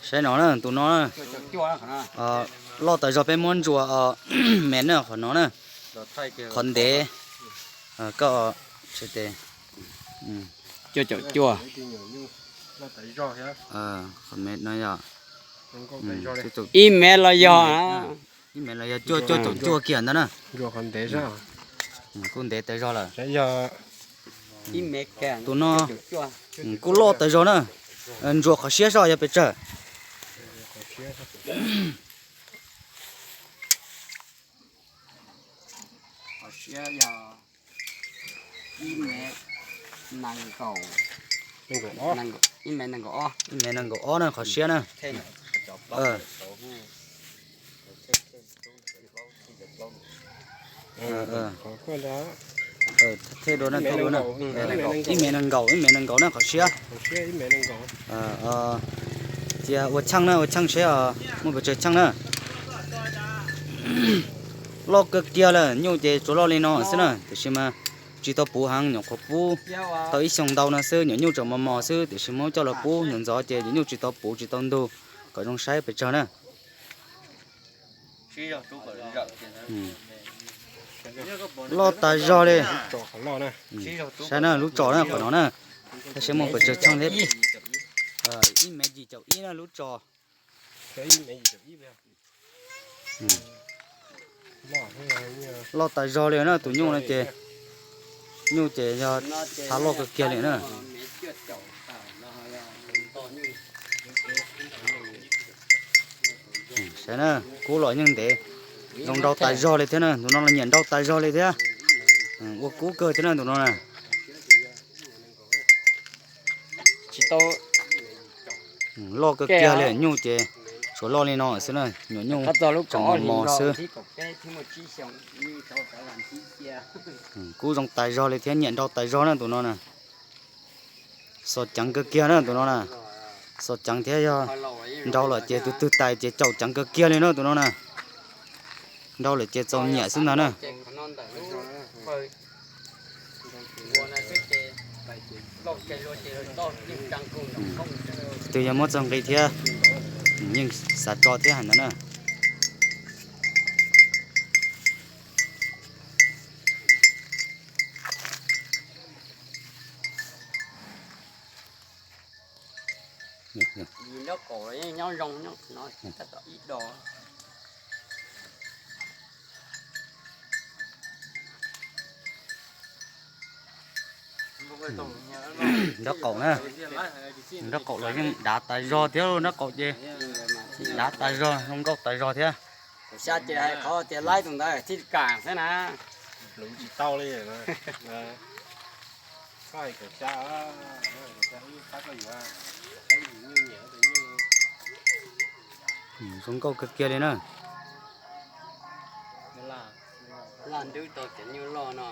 Saib no na, tus no na, loj tas zog peb muab ntsuas me na, qhov no na, qhov ntev, koj, qhov me no yog ib mev los yog, ib mev los yog cuaj cuaj caum cuaj kiag ntawd na. Kuj ntev tas zog lawm. Tus no kuj loj tas zog na. Ntsuas qhov siab soj yog pes tsawg? Ib mev nees nkaum ob na qhov siab na. Ib mev nees nkaum, ib mev nees nkaum na qhov siab. Cia ua tsheej na, ua tsheej seb muaj pes tsawg tsheej na. Loj kawg kiag lawm, nyuj ces tsuas loj li no xwb na, tiam sis mas tsis tau puv heev, nyuam qhuav pub tau ib xyoos ntau no xwb, nyuam nyuj tseem mos mos xwb, tiam sis muab coj los pub ntxov ntxov ces nyuam nyuj tsis tau puv tsis tau ntug, kom zoo saib pes tsawg na. Loj tas zog li. Saib na, lub tsos na, qhov no na, tab sis muaj pes tsawg tsheej thiab. Ib mev yim caum ib na lub tsos. Loj tas zog li na, tus nyuj no ces, nyuj ces yog thav loj kawg kiag li na. Saib na, kub los yeej ntev, zoo nrau tas zog li thiab na, tus no los nyiam nrau tas zog li thiab. Ua kub kawg thiab na tus no na. Loj kawg kiag li, nyuj ces tsuas loj li no xwb na, nyuam nyuj tseem mos mos xwb. Kub zoo tas zog li thiab, nyiam nrau tas zog na tus no na. Xos ceev kawg kiag na tus no na. Xos ceev thiab yog nrau lawm ces tus twg tais ces caum ceev kawg kiag li na tus no na. Nrau lawm ces txaus nyiam xwb ntag na. Tus twg yog muab txog nqi thiab, yeej xav tso thiab hais ntawd na. Nraub qaum na, nraub qaum los yeej dav tas zog thiab, nraub qaum ces dav tas zog, zoo nkauj tas zog thiab. Kaum xya ces hais qhov tias laib tus ntawd thiaj kam xwb na. Pluv tsis tau li. Koj hais kaum xya, kaum xya wb pab koj yuav, pab yus nyuj nyiam tus nyuj. Zoo nkauj kawg kiag li na. Laj ntub tau cov nyuj loj no.